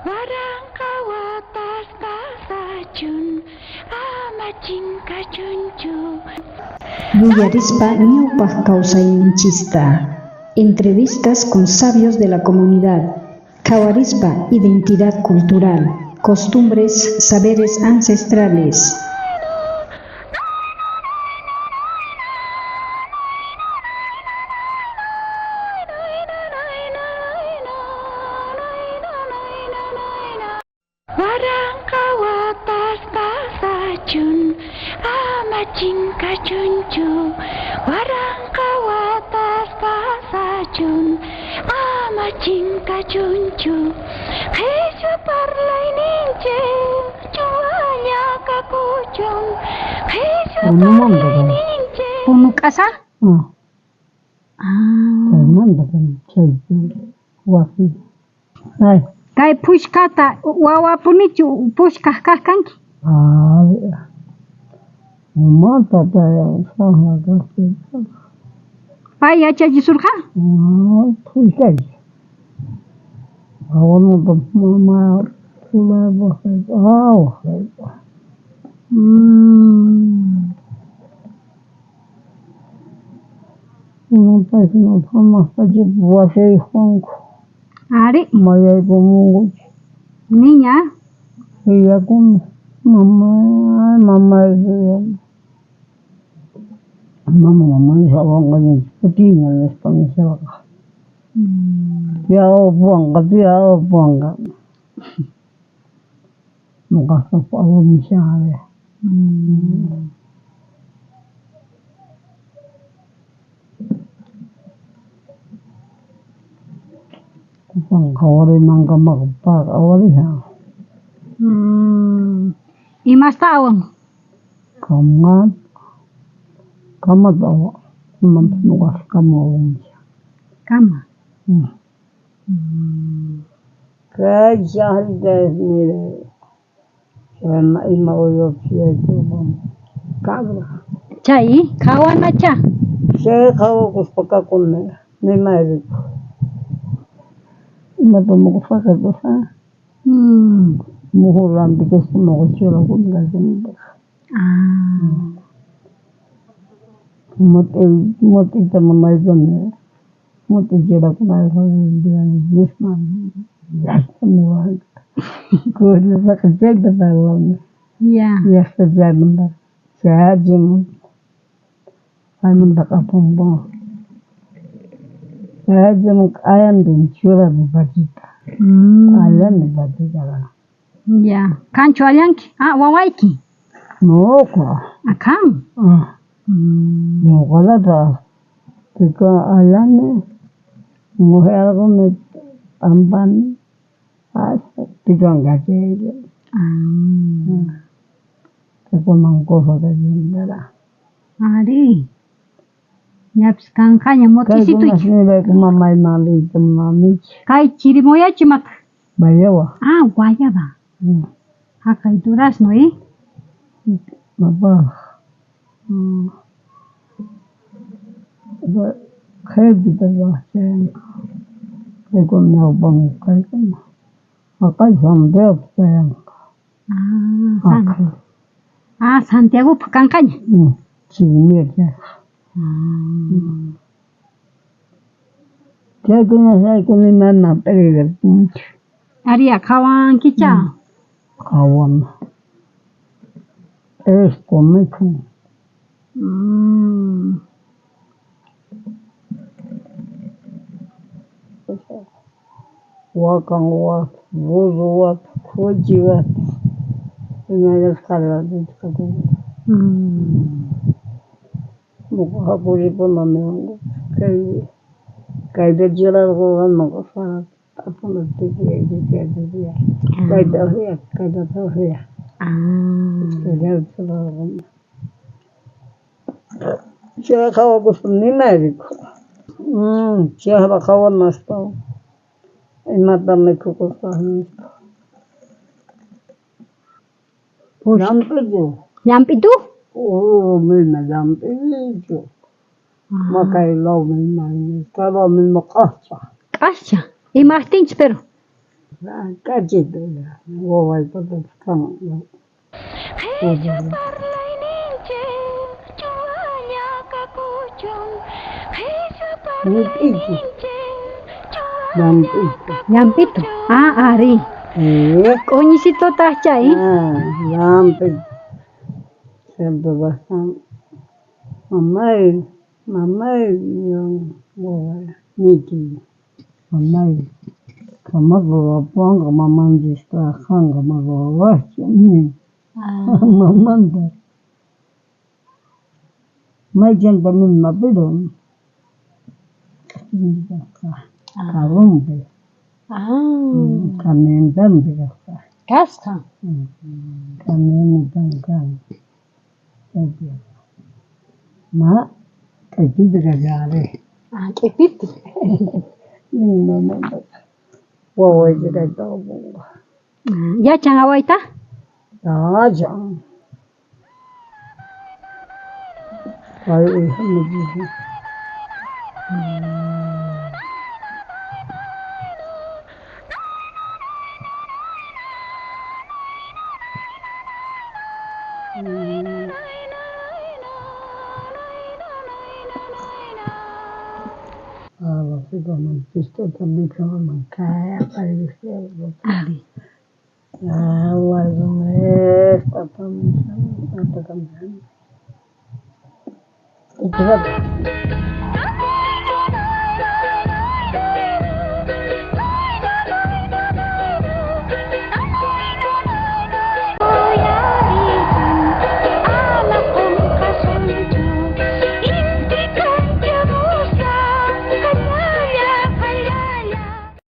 Waranqa watas pasachun, ama chinkachunchu. Yuyarispa ñawpaj kawsayninchista. Entrevistas con sabios de la comunidad. Qhawarispa identidad cultural, costumbres, saberes ancestrales. Waranqa watas pasachun, ama chinkachunchu. Waranqa watas pasachun, ama chinkachunchu. Qhechua parlayninchej chuwalla kakuchun. Qhechua parlayninchej. Punu k'asa? Chaymanta chay wasi. Kay phushkata wawapunichu phushkaj kaj kanki? Umata sajra kajtintaj. Pay yachachisorqa? Phushkay. Wawanata mama awaj. Paykuna janaj pachapi wasiyoj kanku. Ari. Mayaykumunkuchu. Niña. Suyakuni mamay mamay mama mamay sawanqañachu kutiña nispa nisharqa. Tiyapuwanqa tiyapuwanqa. Noqajtaj awamushani. Qhawarinankamaqa paqa awarishan. Imasta awan? Kamata, kamata awan. Kunanpis noqaqa kama awamushan. Kama. Kay ima uywapis yaykuwan cabra. Chay qhawanacha. Chay qhawakuspa kakuni nimay rikoj. Imata noqa saqerpasaj. Muju rantikuspa noqa churakuni kaykunapaj. Mot'ita munaykuni. Mot'i churakunaypaj Diosman llajta niwanqa. Kusisqa chayta parlani. Llajta chaymanta chayachimun. Paymantaqa apamun. Chayachimun q'ayantin churani pachita. Allani pachitaqa. Ya. Qanchu allanki? Ah, wawayki. Noqa. Ah, qan. Noqallata pika allani mujerquni p'ampani pikan kachayku. Kunan cosa kachun Ari. Ñapis kanqaña mot'isituyki. Kaykunasnirayku mamayman riyta munanichu. Kay chirimoyachu imataq? Guayaba. Ah, guayaba. Jaqay durazno, eh? Papá. Qhepita chayanqa. Kaykuna ñawpanku kaykuna. Jaqay Santiago chayanqa. Ah, Santiagopaj kanqaña. Chirimoya chayqa. Chaykunasrayku ni mana p'irqanichu. Ariya qhawankicha. Qhawana. P'isqo mikhun. Wakan wata, burro wata, khuchi wata, imayasqa Noqa jakuripuna niwanku kay kayta churarqoqa noqa sarata t'apuna kayta ujya kayta ujya chayta churarqoni. Chay qhawakuspa nimay rikoj. Chayqa qhawana astawan imata mikhukusaj nispa. Llamp'ichu. Llamp'itu? Mina llamp'ichu. Makay lawmi kay lawmi k'ascha. K'ascha. Imajtinchus pero? K'achitu wawaypatapis kan. Qhichwa parlayninchik chuwalla kakuchun. Qhichwa Ñut'ichu. parlayninchik chuwalla Llamp'itu. Llamp'itu. Ah, arí. Eh. K'uñisitutaj chay. Ah, llamp'itu. Siempre bastante. Mamay, mamay niwan waway ñitiy. Mamay kamaq ruwapuwanqa mamanchis qanqa ma ruwawaqchu nin. Mamanta. Maychanta pero carrompi. Camionetampi kasqa. Kasqa. Camionetan kan. Chaypi. Ma k'aypita kallari. Ah, k'ipiti. Nin mamanta. Wawayki kayta apamunqa. Yachan awayta? Yachan. Pay uwija michijun. Ah, pistota mikhunaman Ari. Ah,